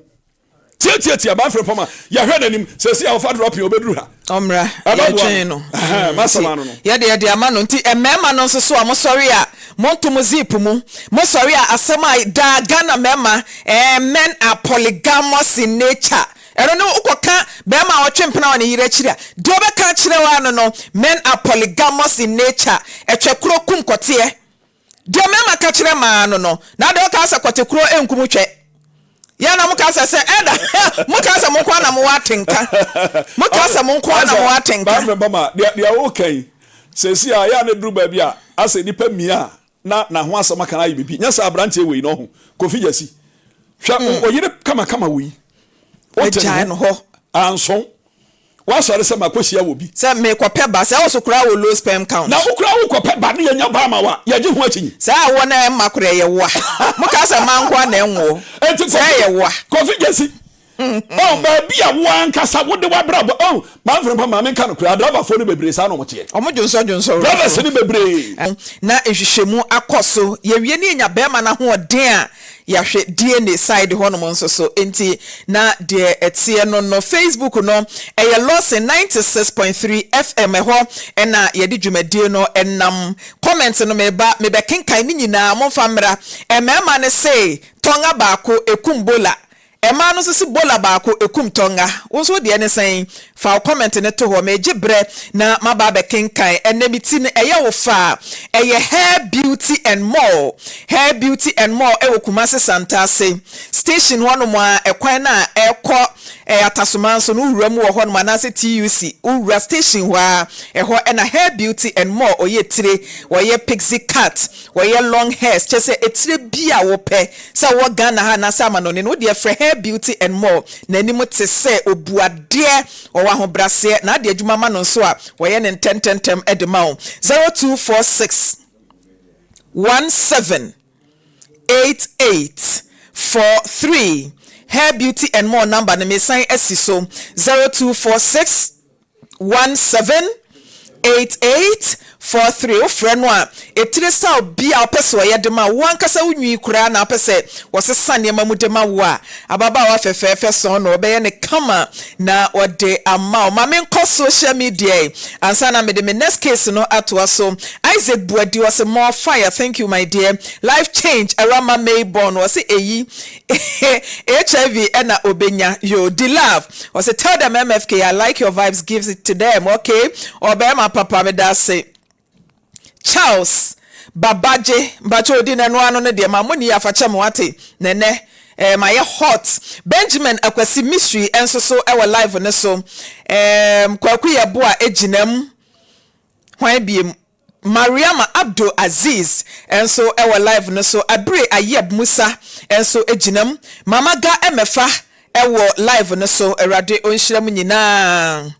Tiatiatia Manfred Pɔma yɛhwɛ n'anim sɛsi a ɔfa dropping ɔbɛduru ha. Ɔmmra Ɛbɛboa yɛtwɛn no. no. Ɛhɛn, m'asɛm Nti ano no. yɛde yɛde ama no. Nti mmarima no nso so a mosɔre a monto mo zip mu. Mosɔre a asɛm a daa Ghana mmarima eh, men are polygamous in nature. Ɛno ne wokɔka barima a ɔtwe mpena wɔ ne yere akyiri a, deɛ ɔbɛka akyerɛ wo ara no no, men are polygamous in nature, ɛtwɛ koro kum kɔteɛ. Deɛ mmarima ka kyerɛ mmaa no no, na deɛ ɔka sɛ kɔte koro nkum twɛ. Yɛ na moka sɛ sɛ ɛda, moka sɛ mo nko ara na mowɔ atenka. Moka sɛ mo nko ara na mowɔ atenka. Maame Bama, deɛ deɛ woka yi, seesei a ɛyɛ a na ɛduru baabi a asɛ nnipa mia a na na ho asɛm aka no ayɛ biribi. Nyɛ sɛ aberanteɛ wei no ɔho, Kofi Gyasi. Hwɛ mm. ɔyere kamakama wei. Wote ne ho hɔ. Anso. Woasɔre sɛ makɔhyia wɔ bi. Sɛ mekɔpɛ ba, sɛ wo so koraa wɔ low sperm count. Na wo koraa wokɔpɛ ba ne yɛnya ba ama wo a, yɛgye ho akyinnye. Saa awoɔ no a ɛmma koraa ɛyɛ woa. Mokaa sɛ mmaa nko ara na ɛnwoɔ. Enti Sɛ ɛyɛ woa. Kofi Gyasi, Oh, baabi a wo ankasa wode w'abrabɔ, oh, Manfred mpa ma menka nokorɛ, adraivafoɔ no bebree saa na wɔn teɛ. Wɔn dwonsɔ dwonsɔ Drivers no bebree. Na nhwehwɛmu akɔ so, yɛwie ne yɛnya bɛɛma no ahoɔden a, yɛahwɛ DNA side hɔnom nso so. Enti na deɛ ɛteɛ no no, Facebook no ɛyɛ Lawson 96.3 FM, ɛhɔ na yɛde dwumadie no nam. Comment no meba mebɛkenkan ne nyinaa, momfa mmra. Mmarima no se tɔnga baako ɛkum bola. Ɛmaa no nso se bola baako ɛkum tɔnga. Wo nso wo deɛ ne sɛn? Fa wo comment no to hɔ. Megye berɛ na maba abɛkenkan. Ɛnnɛ me ti no ɛyɛ wo fɛ a, ɛyɛ Hair Beauty and More. Hair Beauty and More ɛwɔ Kumasi Santase station hɔnom a ɛkwan no a ɛrekɔ ɛɛ Atasoman so no wowura mu wɔ hɔnom anaasɛ TUC wowura station hɔ ara ɛhɔ ɛna Hair Beauty and More ɔyɛ tire, wɔyɛ pixie cut, Wɔyɛ long hairs kyerɛ sɛ etire bi a wopɛ sɛ wowɔ Ghana ha anaasɛ amanɔne no wodeɛ frɛ Hair Beauty and More N'anim te sɛ obuadeɛ ɔwɔ ahobraseɛ na ade adwuma ma no nso a wɔyɛ no ntɛntɛntɛm de ma wo 0246 17 88 43 Hair Beauty and More number no mesan asi so 0246 178843 Wofrɛ no a, etire style bi a wopɛ sɛ ɔyɛ de ma wo, wo ankasa wo nwi koraa na wopɛ sɛ wɔsesa nneɛma mu de ma wo a, ababaawa fɛfɛɛfɛ sɔn no, ɔbɛyɛ no kama na ɔde ama wo. Ma menkɔ social media yi ansa na mede me next case no atoa so. Isaac Boadi ɔse more fire, thank you my dear. Life change, Awurama Mayborn ɔse eyi HIV na obenya yoo di love ɔse tell them MFK I like your vibes gives it to them okay ɔbɛrima papa medase Charles. Babagye, mpakyɛ odi na ɛno ano no deɛ ma moni afakyɛ mo wate, na ɛnɛ eh, mayɛ hot. Benjamin Akwasi Mystery nso so wɔ live no so. Eh, Kwaku Yeboah gyina mu. Hwan biem? Mariama Abdul Aziz nso wɔ live no so. Abire Ayeb Musa nso gyina mu. Mama Ga Emefa wɔ live no so. Awurade ɔnhyira mo nyinaa.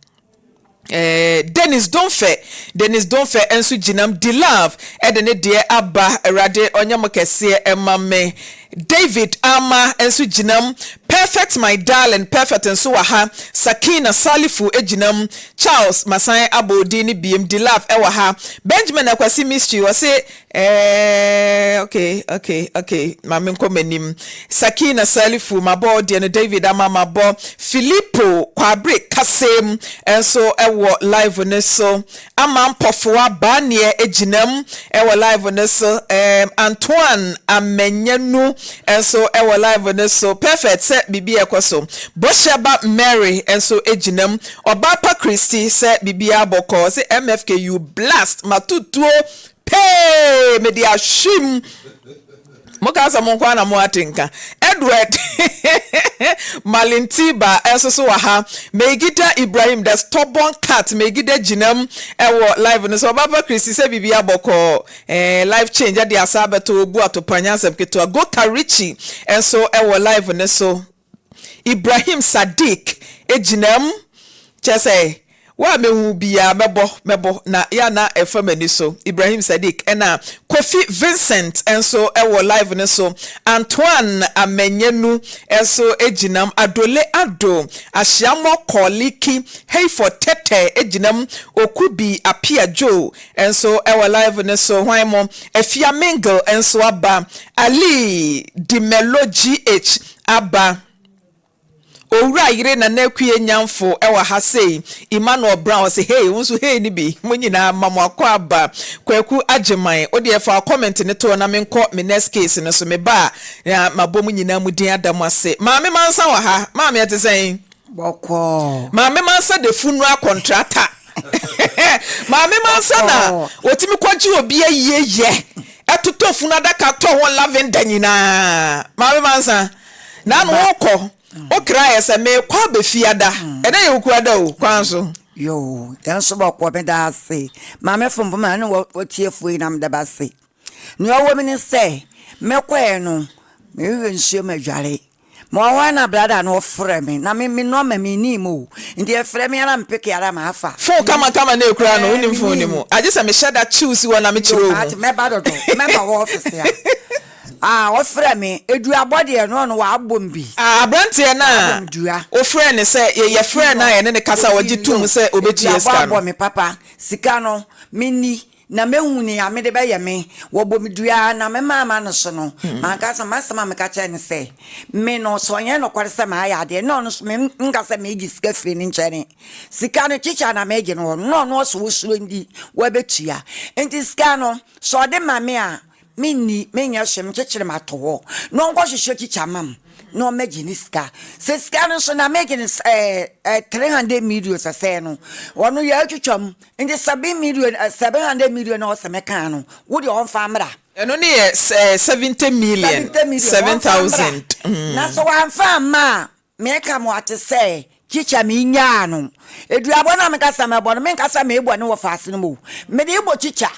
Eh, Dennis Donfɛ, Dennis Donfɛ nso gyinam, D-Love de ne deɛ aba, Awurade ɔnyɛ mo kɛseɛ mma me. David Armah nso gyinam, Perfect my darling, Perfect nso wɔ ha, Sakina Salifu gyinam, Charles masan abɔ wo din no biem, D-Love wɔ ha, Benjamin Akwasi Mystery ɔse Eeii ok ok ok ma menkɔ m'anim Sakina Salifu mabɔ wo deɛ no David ama mabɔ Filippo Kwabre Kasem nso wɔ live no so Ama Mpɔfoa Baaneɛ gyinam wɔ live no so eem Antoine Amenyanu nso wɔ live no so Perfect sɛ biribi ɛkɔ so Bɔhyɛ ba Mary nso gyinam Ɔbaa pa Christy sɛ biribiara bɔkɔɔ ɔse MFK you blast mato tuo Pee! Mede ahwim. Mo ka sɛ mo nko ara na mo ate nka. Edward Malintiba nso so wɔ ha. Meigida Ibrahim, the stubborn cat. Meigida gyinam wɔ live no so. Ɔbapa Christy sɛ biribi abɔkɔɔ. Eh, life change ɛde asa abɛto obu atopa nyɛ asɛm ketewa. Gota Richie nso wɔ live no so. Ibrahim Sadiq gyinam, kyerɛ sɛ, wo a mehu wo biara mɛbɔ, mɛbɔ, na yɛ a na ɛfa m'ani so. Ibrahim Sadiq ɛna Kofi Vincent nso wɔ live no so, Antoine Amenyanu nso gyinam, Adole Addo, Ahyiamɔ Kɔɔliki, Hayford Tɛtɛ gyinam, Okubi Appiah Joe nso wɔ live no so, hwan mo? Afia Mingle nso aba, Ali Dimelo GH aba, Owura yere Nana Akua Nyamfo wɔ ha sei, Emmanuel Brown ɔse hey, wo nso hey no bi, mo nyinaa ma mo akɔ aba, Kwaku Agyeman wo deɛ fa wo comment no to hɔ na menkɔ me next case no so, meba a na mabɔ mo nyinaa mo din ada mo ase. Maame Mansa wɔ ha, Maame ɛte sɛn? Bɔkɔɔ. Maame Mansa de funeral contractor. Maame Mansa na otumi kɔgye obi ayie yɛ, ɛtotɔ funu adaka tɔ ho lavender nyinaa. Maame Mansa, na ano wokɔ, wokra yɛ sɛ meekɔ abɛfiada. Ɛnɛ yɛ Wukuada o, kwan so. Yoo, yɛn nso bɔkɔɔ, meda ase. Maame Fomfom a ne wɔ tiefoɔ yi na meda ba ase. Nea ɔwɔ mu ne sɛ, mekɔɛ no, mehwehwɛ nsuo mu adware. Mewɔ hɔ a na brada no ɔfrɛ me na me me nɔma me nim o nti ɛfrɛ me ara me peke ara ma afa. Phone kama kama na ekura no Ɛɛ wonim me phone no nim. mu agye sɛ mehyɛ da kyew si hɔ na me Yo kyerɛ wo mate mu. mɛba dodo mɛba wɔ office a ah ɔfrɛ me eduabɔ deɛ no ɔno wabɔ me bi. Ah abranteɛ no Wabɔ a me dua. wofrɛɛ no sɛ yɛ yɛfrɛɛ no a yɛne no kasa a ɔgye toom Yo sɛ obetua eduabɔ sika no. abɔ me papa sika no menni Na mehu nea mede bɛyɛ me. Wɔbɔ me dua, na memaa m'ano so no, m'ankasa m'asɛm a meka kyerɛɛ no sɛ, Me no, sɛ ɔnyɛ nokware sɛ mayɛ adeɛ, na ɔno nso menka sɛ meregye sika firi ne nkyɛne. Sika no, kyekye a na meregye no wɔ no, na ɔno ɔse ɔsuro nti wabɛtua. Nti sika no, sɛ ɔde ma me a, menni, menyɛ hwee, mekyekyere mato hɔ, na ɔnkɔhwehwɛ kyekye ama me, na ɔmmɛgye ne sika. Sɛ sika no nso na megye no ɛɛ 300 million sɛsɛɛ no, ɔno yɛatwitwa mu, Nti sɛben million eh, 700 million na ɔsɛ mɛkaa no, wo deɛ ɔmfa mmra. Ɛno ne yɛ eh, 70 million, 70 million, 7 ɔmfa mmra. thousand. Mm. Na sɛ wamfa amma a, meka mo ate sɛ kyikya menyaa no. Aduabɔ no a meka sɛ mɛbɔ no, menka sɛ meebɔ ne wɔfaase no mu o. Mede rebɔ kyikya.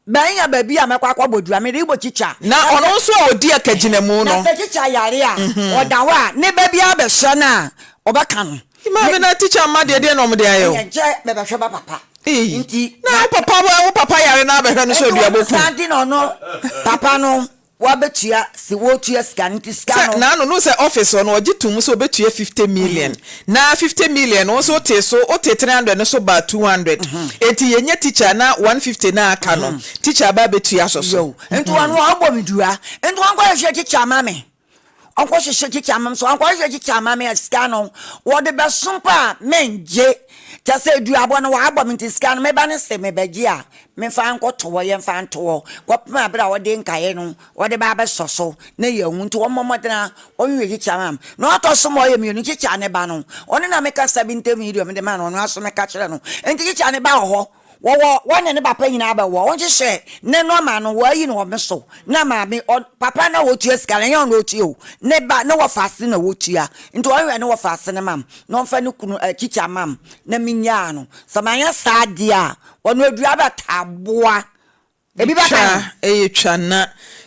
Manya baabi a mɛkɔ akɔbɔ dua, mede rebɔ kyikya. Na ɔno nso a ɔdi akagyinamu no. Na sɛ kyikya yare a, ɔda hɔ a, ne ba biara bɛhwɛ no a, ɔbɛka no. Maame na tikya mma deɛ, deɛn na wɔde ayɛ wo? Ɛyɛ nkyɛ mebɛhwɛ ba papa. Nti. Na wo papa, wo papa yare na abɛhwɛ no sɛ ɔdua bɔku. Nti wɔn san de na ɔno papa no Wabetua se wotua sika no nti sika Sɛ no. naano no sɛ office hɔ no ɔgye tom sɛ ɔbɛtua 50 million na 50 million no wo nso wotee so wotee 300 no so baa 200 enti yɛnya teacher na 150 no a aka no teacher aba abɛtua so so. Yow nti ɔno ɔbɔ me dua nti ɔnkɔ hwehwɛ teacher ma me ɔnkɔ hwehwɛ teacher ma me so ɔnkɔ hwehwɛ teacher ma me a sika no wɔde bɛso mpo a mengye kyɛ sɛ duabɔ no wabɔ me nti sika no meba no se mebɛgye a Memfa nkɔto hɔ, yɛmfa nto hɔ kɔpem aber a wɔde nkae no wɔde ba abɛsɔ so na yeehu. Ntsi wɔmbɔ mbɔdzen ara wɔnhwehwɛ kyekye ama me. Na ɔtɔ so ma ɔyɛ mienu, kyekye a ne ba no, ɔno na meka 70 million mede maa no, ɔno ara so meka kyerɛ no. Ntsi kyekye a ne ba wɔ hɔ. Wɔwɔ wɔne ne papa nyinaa bɛwɔ wɔnhyehyɛ ne nɔma no wɔayi no wɔ me so na maame ɔ papa na ɔtua sika no ɛnyɛ ɔno na ɔtua o ne ba ne wɔfa ase na wɔtua nti ɔnhwɛ ne wɔfa ase no mam na ɔmfa ne kunu ɛ tikya mam na menyaa no sɛ manyɛ saa deɛ a ɔno adua bɛta boa ebi bɛka Twa no. ɛyɛ twa na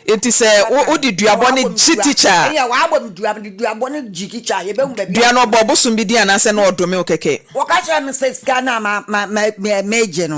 nti sɛ wo wode duabɔ no gye tikya a. Ɛyɛ wabɔ me dua mede duabɔ no gye tikya a yɛbɛhu baabi a. Dua no ɔbɔ ɔbosom bi din anaasɛ na ɔdome wo kɛkɛ? Wɔka kyerɛɛ me sɛ sika no a ma ma ma megye no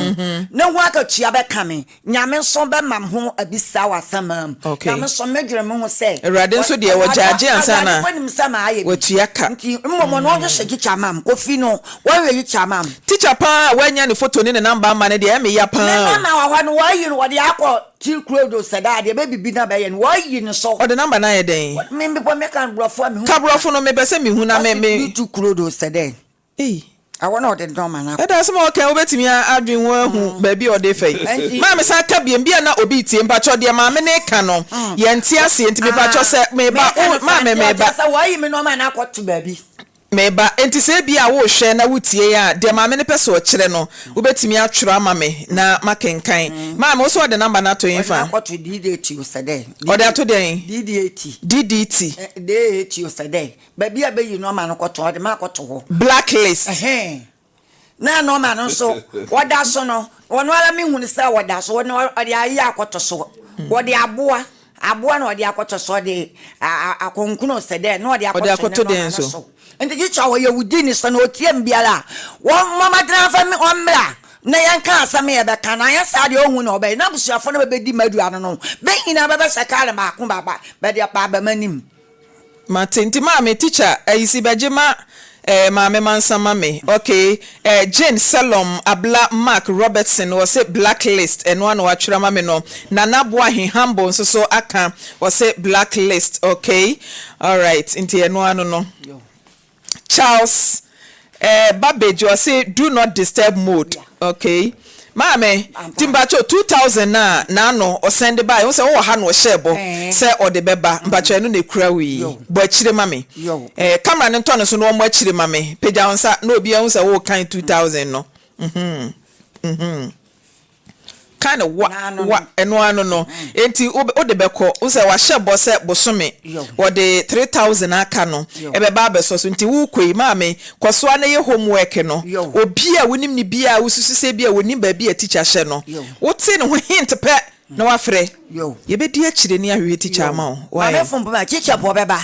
ne ho akatua bɛka me. Nyame nso bɛma me ho abisa wɔ asaman mu. Okay. Na me nso medwene me ho sɛ. Awurade nso deɛ wɔgyaagye ansa na Awurade mpo nim sɛ mayɛ bi. watua ka. Nti mmom ɔno ɔnhwehwɛ tikya ma me. Kofi no, wɔnhwɛ tikya ma me. Tikya paa a wannya ne foto ne ne number amma no deɛ ɛyɛ me ya Ne paa o. number wɔ hɔ no wɔayi no wɔde akɔ Tiri kuro do sɛ daa deɛ bɛbibi na bɛyɛ no wɔayi no so. Ɔde number no ayɛ dɛn? Me mepɔ meka borɔfo a mehu. Ka borɔfo no mepɛ sɛ mehu na me Ɔse me. Tiri kuro do sɛ dɛn? Ei. Ɛhɔ na ɔde nɔɔma no akɔ. Ɛda asɛm a ɔka yi wobɛtumi adwen ho ahu baabi a ɔde fa yi. Ɛnti. Maame san ka biom bi a na obi retie mpakyɛw deɛ maame no reka no yɛnte aseɛ nti mepakyɛw sɛ meba Meka wo no maame fante meba. ɔkyerɛ sɛ wɔayi me nɔɔma no akɔto baabi. Meba enti sɛ ebia worehwɛ na woretie a deɛ maame no pɛ sɛ ɔkyerɛ no wobɛtumi atwerɛ ama me na makenkan. Maame wo sɛ ɔde number no ato Ɔde hefa? akɔto DDT o sɛ dɛn. Ɔde ato dɛn? DDT. DDT. DAT o sɛ dɛn. Baabi a bɛyi nɔɔma no kɔto ɔde ma akɔto hɔ. Black list. Ɛhɛn. Na nɔɔma no nso wɔda so no, ɔno ara mehu no sɛ wɔda so, ɔno ɔde ayɛ akɔto so. Wɔde aboa, aboa na ɔde akɔto so, ɔde akonkono sɛ dɛn na ɔde Ɔde akɔto akɔto ne dɛn nɔɔma no so? so. Nti gye sɛ ɔyɛ wo di ni sɛ na ɔtie me biara a, wɔn mmɔmmɔdena mfa me ɔmmra na yɛnka asɛm a yɛbɛka no, anyɛ saa deɛ ɔnhu na ɔbɛyɛ. N'abusuafoɔ no bɛbɛdi m'aduane no, bɛ nyinaa bɛbɛhyɛ kaar baako ba bɛde aba m'anim. Mate nti maame teacher ayisi bɛgye ma eh maame mansa ma me ok eh Jane Selom Abla Mark Robertson ɔse black list ɛno ara na watwerɛ ama me no Nana Boahe Humble nso so aka ɔse black list ok alright nti ɛno ara no no. Charles eh, Babbage ɔse do not disturb mode ok maame nti mpakyɛw 2000 no a naano ɔsɛn de baeɛ wo sɛ wowɔ ha na ɔhyɛɛ bɔ sɛ ɔde bɛba mpakyɛw ɛno na ɛkura wo yi bɔ akyire ma me eh, camera no ntɔ no so na ɔmmɔ akyire ma me pagya wo nsa na obi ahu sɛ worekan 2000 no mhm mhm Ka no wa, wa, ɛno ara no no. Enti wo, wode bɛkɔ. Wohu sɛ wahyɛ bɔ sɛ bosome, wɔde 3000 aka no ɛbɛba abɛsɔ so. Nti worekɔ yi, maame, kɔ so ara na yɛ homework no. Obi a wonim no biara a wosusu sɛ ebia wɔnim baabi a tikya hyɛ no, wote ne ho hint pɛ na woafrɛ. Yɛbɛdi akyire ne ahwehwɛ tikya ama wo. Wai? Maame fom poma, tikya po ɔbɛba.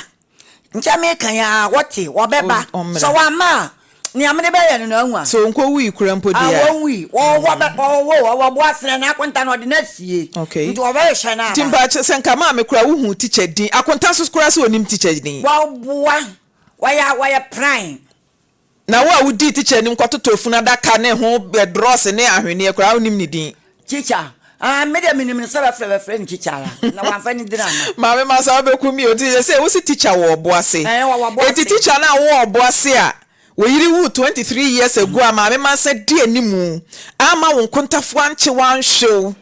Nkyɛ meka yi ara, wɔte, wɔbɛba. Sɛ wɔamma a, nea mede bɛyɛ no na ahu a. Sɛ ɔnkɔwui koraa mpo deɛ a. Ɔnwui. Ɔwɔ bɛ, ɔwɔ o, ɔwɔ boaserɛ na akonta no ɔde no asie. Okay. Nti wɔbɛhwehwɛ no aba. Nti mpakyɛ, sɛ nka maame koraa wohuu tikya din, akonta nso koraa sɛ ɔnim tikya din. Wɔboa, wɔyɛ, wɔyɛ pran. Na wo a wodii tikya anim kɔtotɔɔ funu adaka ne ho drɔs ne ahweneɛ koraa wonnim ne din? Tikya, Ah, me deɛ menim no sɛ bɛfrɛ bɛfrɛ no tikya ara, na wamfa ne din amma. Maame Masa wobɛku me o, nti seesei wose tikya wɔ Ɔboase? Ɛɛ, wɔwɔ Ɔboase. Enti tikya no a wowɔ Ɔboase a wo yere wuu 23 years ago a Maame Mansa di animu amma wo nkontafoɔ ankye wo anhwe wo,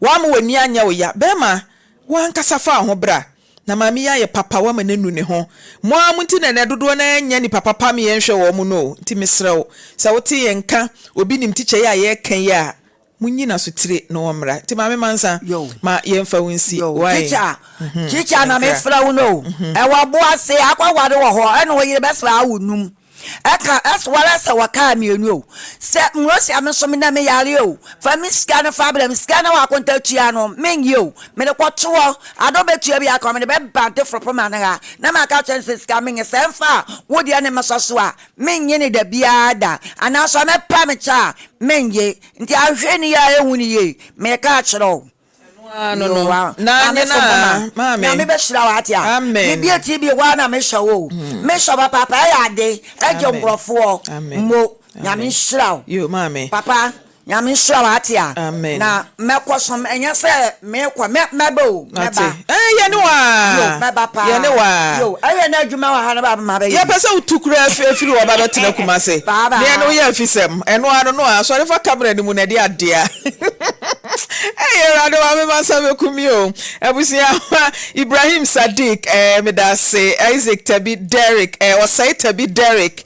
wamma w'ani anyɛ wo ya, bɛɛma, wo ankasa fa wo ho bra. Na maame yi ayɛ papa wama no anu ne ho. Mo ara mo nti na ɛnɛ dodoɔ no ara nnya nipa papa me yɛnhwɛ wɔn no o. Nti mesrɛ wo sɛ wote yɛn nka obi nim tikya yi a yɛreka yi a monyi no asotire na ɔmmra. Nti maame Mansa ma yɛmfa wo nsi Yo, wai. Tikya, Mhm, tikya na yɛnkra. mefrɛ wo no o. Ɛwɔ boase akɔware wɔ hɔ ɛna wo yere bɛsra wo num. Ɛka ɛs wara sɛ wɔkaa mienu o sɛ Mrosia me nso me nɛ me yare o fa me sika no fa brɛ me sika no w'akonta tua no menyɛ o mede kɔto hɔ ade ɔbɛtua bi aka mede bɛba nte foropo ma no ha na maka akyerɛ no sɛ sika menyɛ sɛ ɛmfa a wo deɛ ne mesɔ so a menye ne da biara da anaa sɛ ɔmɛpa me kyɛ a menye nti ahwɛ ni a ɛhu ne yie meka akyerɛ wo. Ɛno ara no no. Na Maame nye na Fompa maame. Nyame bɛhyira wo ate a. Amen. Mebie TV hɔ a na mehwɛ wo o. Mehwɛ wo papaapa ɛyɛ ade ɛgye Amen. nkurɔfoɔ Amen. mo. Nyame Amen. nhyira wo. Yo maame. Papa Nyame nhyira wo ate a. Amen. Na mɛkɔ so ɛnyɛ sɛ mekɔ mɛ mɛba o Mate. mɛba. Ɛɛ yɛne wo aa. Yo mɛba paa. Yɛne wo aa. Yo ɛyɛ na adwuma wɔ ha no ba ma bɛyɛ Yɛpɛ bi. sɛ wotu koraa firi hɔ ba bɛtena Kumase. Bye Neɛ bye. no woyɛ afisɛm. Ɛno ara no no a sɔre fa camera no mu na ɛde adea. Ɛyɛ Awurade wa me masa bɛku mi o. Abusua Ibrahim Sadiq eh, meda ase. Isaac Tabi Derrick eh, Ɔsɛe Tabi Derrick.